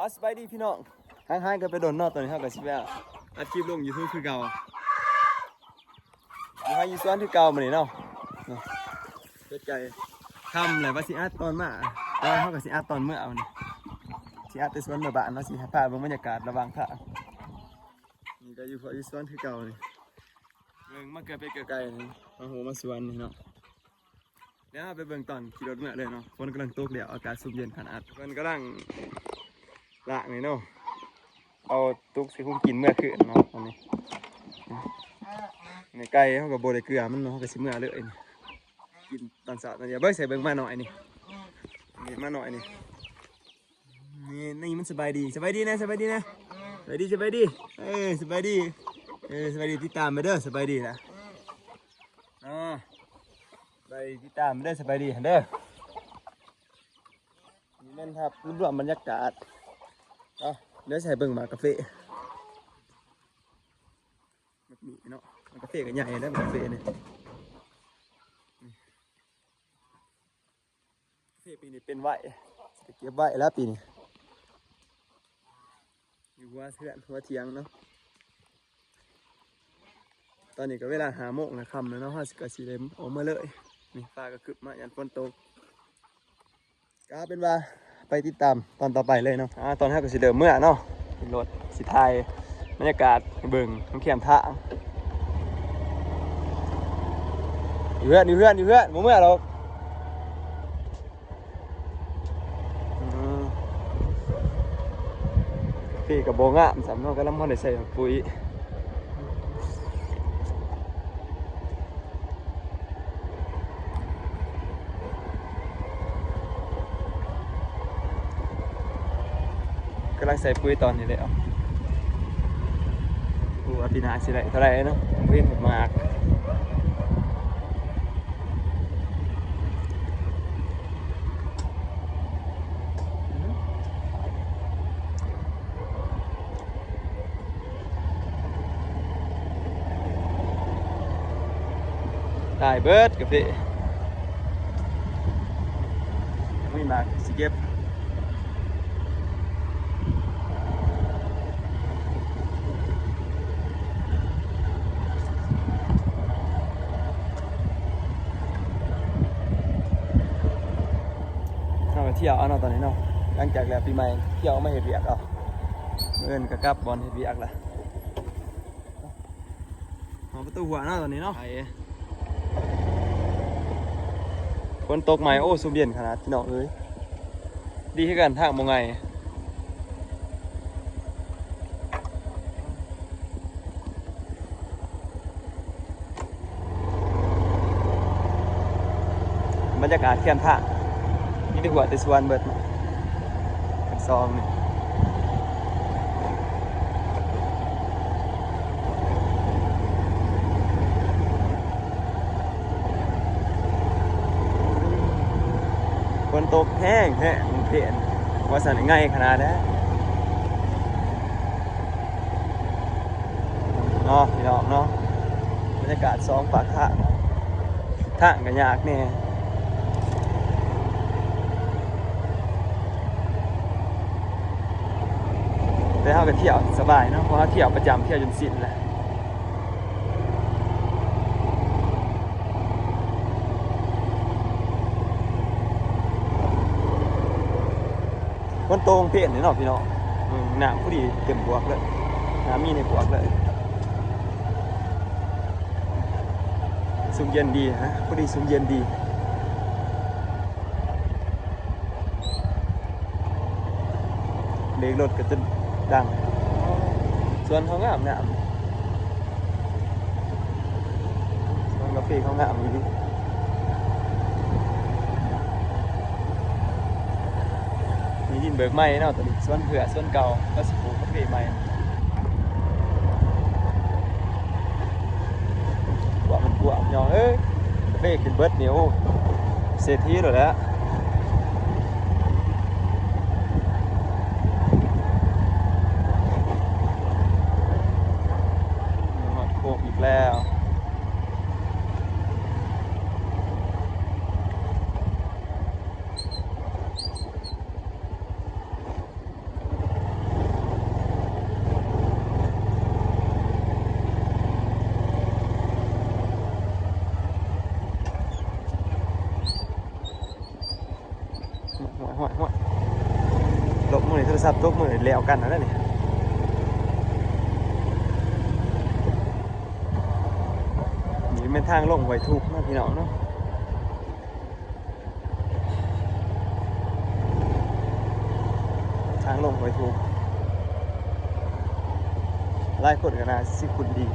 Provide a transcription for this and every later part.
ເອົາ ສະບາຍດີພີ່ນ້ອງ ຫ່າງຫາຍກັນໄປດົນເນາະ. ຕອນນີ້ເຮົາກໍຊິແບບອັດຄລິບລົງຢູທູບຄືເກົ່າ ຢູ່ໄຮ່ຢູ່ສວນຄືເກົ່າມື້ນີ້ເນາະ. ເຮັດໄກ່ຄ່ຳແລ້ວ ວ່າຊິອັດຕອນມາ ແຕ່ວ່າເຮົາກໍຊິອັດຕອນເມືອເອົານີ້ ຊິອັດແຕ່ສວນເມືອບ້ານເນາະ. ຊິໃຫ້ພາເບິ່ງບັນຍາກາດລະຫວ່າງທາງ. ນີ້ກໍຢູ່ໄຮ່ຢູ່ສວນຄືເກົ່ານີ້ ເບິ່ງມາເກືອເປັດເກືອໄກ່ນີ້ ມາໂຮມາສວນນີ້ເນາະ. ແລ້ວເຮົາໄປເບິ່ງຕອນຂີ່ລົດເມືອເລີຍເນາະ. ຝົນກຳລັງຕົກແລ້ວ ອາກາດຊຸ່ມເຢັນຂະໜາດ. ເພິ່ນກຳລັງລ້າງນີ້ເນາະ ເອົາຕຸກໃສ່ຫຸມກິນເມືອຄືນເນາະ. ອັນນີ້ ນີ້ໄກ່ເຮົາກໍບໍ່ໄດ້ເກືອມັນເນາະ ເຮົາກໍຊິເມືອເລີຍ ກິນຕອນເຊົ້າຕອນດຽວ. ເບິ່ງໃສ່ເບິ່ງໝານ້ອຍນີ້ ນີ້ໝານ້ອຍນີ້ ນີ້ ນີ້ມັນສະບາຍດີ ສະບາຍດີແດ່ ສະບາຍດີແດ່ ສະບາຍດີ ສະບາຍດີ ເອີ ສະບາຍດີ ເອີ ສະບາຍດີ ຕິດຕາມມາເດີ ສະບາຍດີນະ ເນາະ. ໄປຕິດຕາມເດີ ສະບາຍດີເດີ. ນີ້ແມ່ນພາບລວມບັນຍາກາດເນາະ. ດຽວຊິໃຫ້ເບິ່ງໝາກກາເຟ ໝາກນີ້ເນາະ ໝາກກາເຟກໍໃຫຍ່ແລ້ວ ໝາກກາເຟນີ້ ກາເຟປີນີ້ເປັນໄວ ຊິໄດ້ເກັບໄວແລ້ວປີນີ້ ຢູ່ຫົວເຮືອນຫົວຖຽງເນາະ. ຕອນນີ້ກໍເວລາຫ້າໂມງແລ້ວ ຄ່ຳແລ້ວເນາະ ເຮົາກໍຊິໄດ້ອອກມາເລີຍ. ນີ້ຟ້າກໍຄຶບມາຢ້ານຝົນຕົກ ກໍເປັນວ່າໄປຕິດຕາມຕອນຕໍ່ໄປເລີຍເນາະ. ອ່າ ຕອນເຮົາກໍຊິເລີ່ມເມືອເນາະ ຂຶ້ນລົດ ຊິຖ່າຍບັນຍາກາດໃຫ້ເບິ່ງ ແຄມທາງ. ຢູ່ເຮືອນ ຢູ່ເຮືອນ ຢູ່ເຮືອນ ບໍ່ເມືອດອກ. ອືມ ກາເຟກໍບໍ່ງາມຊ້ຳເນາະ ກຳລັງບໍ່ໄດ້ໃສ່ປຸ໋ຍ ກຳລັງໃສ່ປຸ໋ຍຕອນນີ້ແຫຼະ. ໂອ້ ອາ ປີໜ້າຊິໄດ້ເທົ່າໃດເນາະ ບໍ່ເຫັນໝາກ. ຕາຍເບິດກາເຟ ມີໝາກຊິເກັບ. ເຮົາກໍທ່ຽວເອົາເນາະຕອນນີ້ເນາະ ຫຼັງຈາກແລ້ວປີໃໝ່ ທ່ຽວອອກມາເຮັດວຽກເອົາ ມື້ອື່ນກໍກັບບ່ອນເຮັດວຽກລະ. ຮອດປະຕູຫົວເນາະຕອນນີ້ເນາະ ໄປ ຝົນຕົກໃໝ່ ໂອ້ ຊຸ່ມເຢັນຂະໜາດພີ່ນ້ອງເອີຍ. ດີຄືກັນ ທາງບໍ່ໄງ ບັນຍາກາດແຄມທາງ ມີແຕ່ຫົວແຕ່ສວນເບິດເນາະ ທັງສອງນີ້. ຝົນຕົກແຮງແທ້ ເພນ ວ່າຊັ້ນ ໄງຂະໜາດແທ້ເນາະ ພີ່ນ້ອງເນາະ. ບັນຍາກາດສອງປາກທາງ ທາງກໍຍາກແດ່ ແຕ່ເຮົາກໍທ່ຽວສະບາຍເນາະ ເພາະເຮົາທ່ຽວປະຈຳ ທ່ຽວຈົນຊິນແລ້ວ. ຝົນຕົກເພນເນາະພີ່ນ້ອງ ອືມ ນ້ຳພໍດີເຕັມບວກເລີຍ ນ້ຳມີໃນບວກເລີຍ. ຊຸ່ມເຢັນດີນະ ພໍດີຊຸ່ມເຢັນດີ. ເບຣກລົດກໍຈົນດັງ. ສວນເຮົາງາມໆ ສວນກາເຟເຮົາງາມອີ່ຫຼີ. ມີດິນເບີກໃໝ່ເນາະ ຕອນນີ້ສວນເພື່ອສວນເກົ່າ ກໍຊິປູກກາເຟໃໝ່. ກວ້າງມັນກວ້າງ ພີ່ນ້ອງເອີຍ ເບຣກຂຶ້ນເບິດນີ້ ໂອ້ ເສດຖີໂລດແຫຼະ. ຮອດໂຄກອີກແລ້ວ. ນີ້ໂທລະສັບຕົກ ມື້ແລ້ວກັນຫັ້ນແຫຼະນີ້. ນີ້ແມ່ນທາງລົງຫ້ວຍທຸກເນາະ ພີ່ນ້ອງເນາະ. ທາງລົງຫ້ວຍທຸກ ຫຼາຍຄົນກໍໜ້າຊິຄຸ້ນດີ.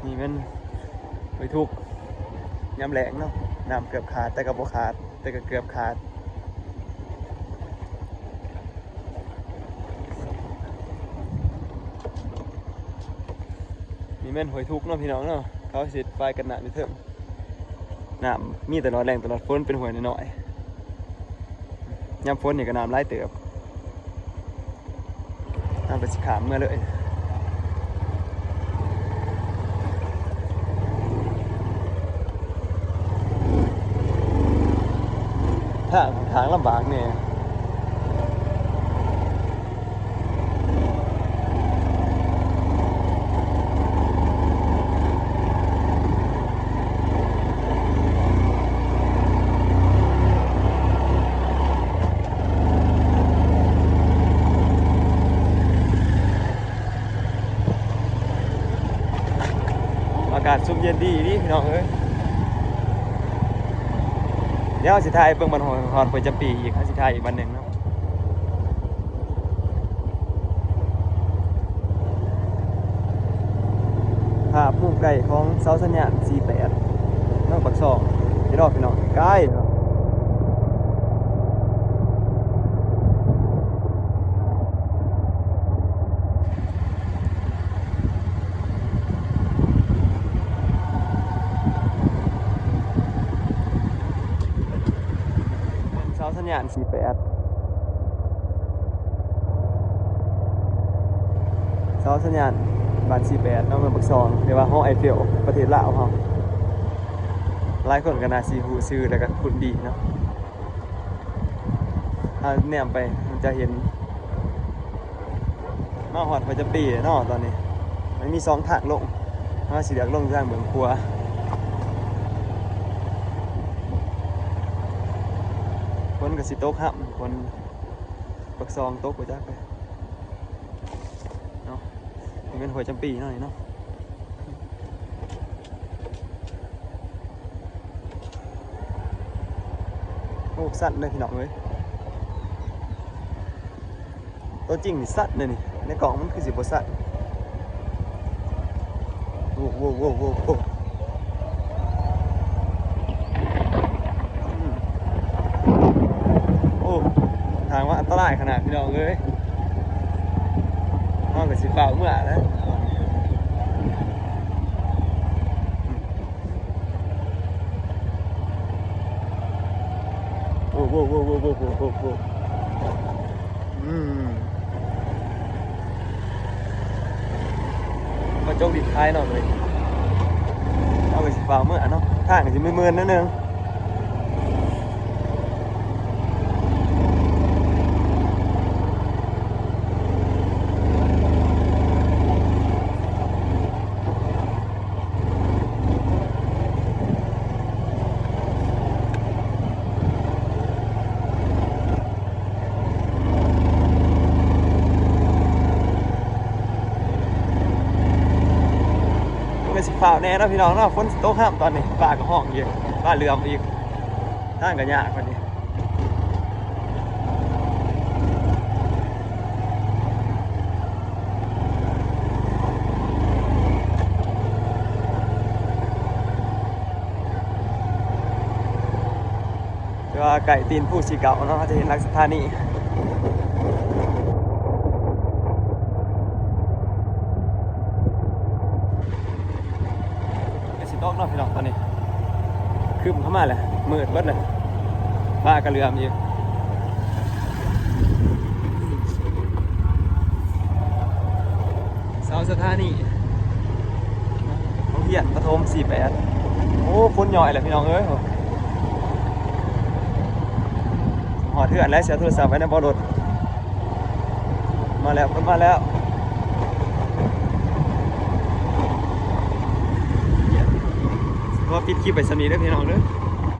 ນີ້ແມ່ນຫ້ວຍທຸກຍາມແລ້ງເນາະ ນ້ຳເກືອບຂາດ ແຕ່ກໍບໍ່ຂາດ ແຕ່ກໍເກືອບຂາດ. ນີ້ແມ່ນຫ້ວຍທຸກເນາະ ພີ່ນ້ອງເນາະ ເຂົາເຮັດຝາຍກັນນ້ຳຢູ່ເທິງ. ນ້ຳມີຕະຫຼອດແລ້ງຕະຫຼອດຝົນ ເປັນຫ້ວຍນ້ອຍໆ. ຍາມຝົນນີ້ກໍນ້ຳຫຼາຍເຕີບ ເຮົາກໍຊິຂ້າມເມືອເລີຍ. ທາງ ທາງລຳບາກແດ່. ອາກາດຊຸ່ມເຢັນດີອີ່ຫຼີ ພີ່ນ້ອງເອີຍ. ດຽວເຮົາຊິຖ່າຍເບິ່ງບັດຮອດ ຮອດຫ້ວຍຈຳປີອີກ ເຮົາຊິຖ່າຍອີກບັດໜຶ່ງເນາະ. ພາບມຸມໄກຂອງເສົາສັນຍານສີ່ແປດ ເມືອງປາກຊ່ອງ ພີ່ນ້ອງ ພີ່ນ້ອງ ໄກເນາະ. ເສົາສັນຍານສີ່ແປດ ເສົາສັນຍານບ້ານສີ່ແປດເນາະ ເມືອງປາກຊ່ອງ ຫຼືວ່າຫໍໄອເຟວ ປະເທດລາວເຮົາ. ຫຼາຍຄົນກໍໜ້າຊິຮູ້ຊື່ ແລ້ວກໍຄຸ້ນດີເນາະ. ເຮົາແນມໄປ ມັນຈະເຫັນ ມາຮອດຫົວຈຳປີເນາະ. ຕອນນີ້ມັນມີສອງທາງລົງ ເຮົາຊິເລືອກລົງທາງເບື້ອງຂວາ. ຝົນກໍຊິຕົກຮຳ ຝົນປາກຊ່ອງຕົກ ບໍ່ຈັກເນາະ. ນີ້ແມ່ນຫ້ວຍຈຳປີເນາະ ນີ້ເນາະ. ໂອ້ ສັ້ນເດ້ພີ່ນ້ອງເອີຍ ຕົວຈິງນີ້ສັ້ນເດ້ນີ້ ໃນກ້ອງມັນຄືຊິບໍ່ສັ້ນ. ໂອ້ ໂອ້ ໂອ້ ໂອ້ ໂອ້ ອືມ ໂອ້ ທາງວ່າອັນຕະລາຍຂະໜາດ ພີ່ນ້ອງເອີຍ. ເຮົາກໍຊິຟ້າວເມືອແລ້ວ. ໂອ້ ໂອ້ ໂອ້ ໂອ້ ອືມ ກະຈົກດິນຂາຍເນາະ ມື້ນີ້ເຮົາກໍຊິຟ້າວເມືອເນາະ. ທາງກໍຊິເມື່ອຍໆ ໜ້ອຍໜຶ່ງ. ມັນກໍຊິຟ້າວແດ່ເນາະ ພີ່ນ້ອງເນາະ. ຝົນຊິຕົກຮຳຕອນນີ້ ຟ້າກໍຮ້ອງອີກ ຟ້າເຫຼື້ອມອີກ ທາງກໍຍາກບັດນີ້. ແຕ່ວ່າໃກ້ຕີນພູສີເກົ້າເນາະ ເຮົາຈະເຫັນຫຼັກສະຖານີ. ກໍຊິຕົກເນາະ ພີ່ນ້ອງ ຕອນນີ້ຄຶ້ມເຂົ້າມາແລ້ວ ມືດເບິດແລ້ວ ຟ້າກໍເຫຼື້ອມອີກ. ເສົາສະຖານີ ພຽນປະຖົມສີ່ແປດ. ໂອ້ ຄົນຍ້ອຍແລ້ວພີ່ນ້ອງເອີຍ. ຮອດເຮືອນແລ້ວ ເສຍໂທລະສັບໄວ້ໃນເບົາະລົດ. ມາແລ້ວ ຄົນມາແລ້ວ. ຂໍປິດຄລິບໄວ້ສ່ຳນີ້ເດີພີ່ນ້ອງເດີ.